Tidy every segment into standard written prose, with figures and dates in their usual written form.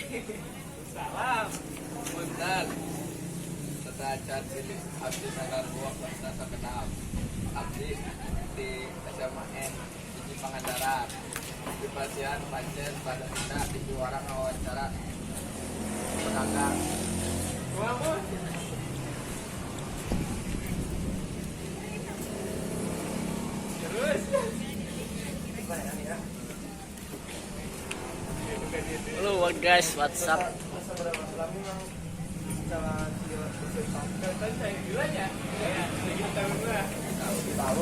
Salam. Punten. Sateuacan silih abdi sagarwa wasta sakedap. Abdi di SMA N 1 Pangandaran. Di pasihan pancen pada dina dipiwarang ngawawancara pedagang. Kumaha? Terus. Halo what guys, what's up? Kan saya gilanya. Ya, lagi tahun gua. Tahu.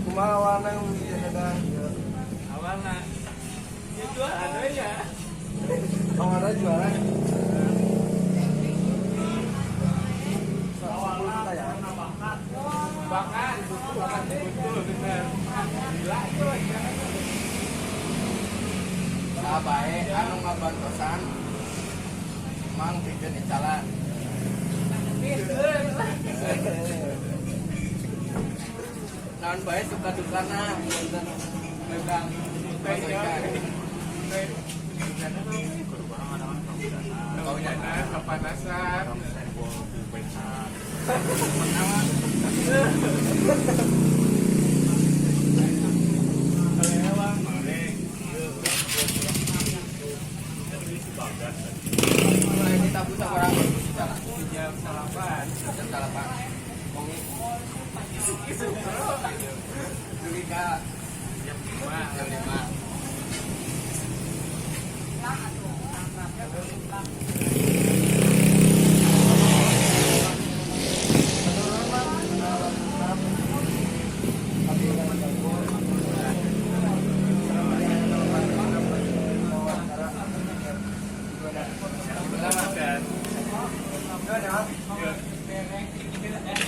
Kumaha awalna yang bisa dagang ieu? Awalna ya jualan we nya. Awalna jualan. 10 juta ya. Bahkan bahkan betul bener. Gila itu jangan. Saha bae anu ngabantosan Mang pikeun icalan? Naon bae suka dukana dagang bakso ikan? Kehujanan, kepanasan. Pertama. Kelewang. Mulai ditabuh sabaraha icalan? Di jam 8. Jam 8. Wengi. Isuk, bro. Dugi ka Jam 5. Jam 5. Tapi jangan jago. Wawancara. Gimana? Pertama kan. Gimana? Ya.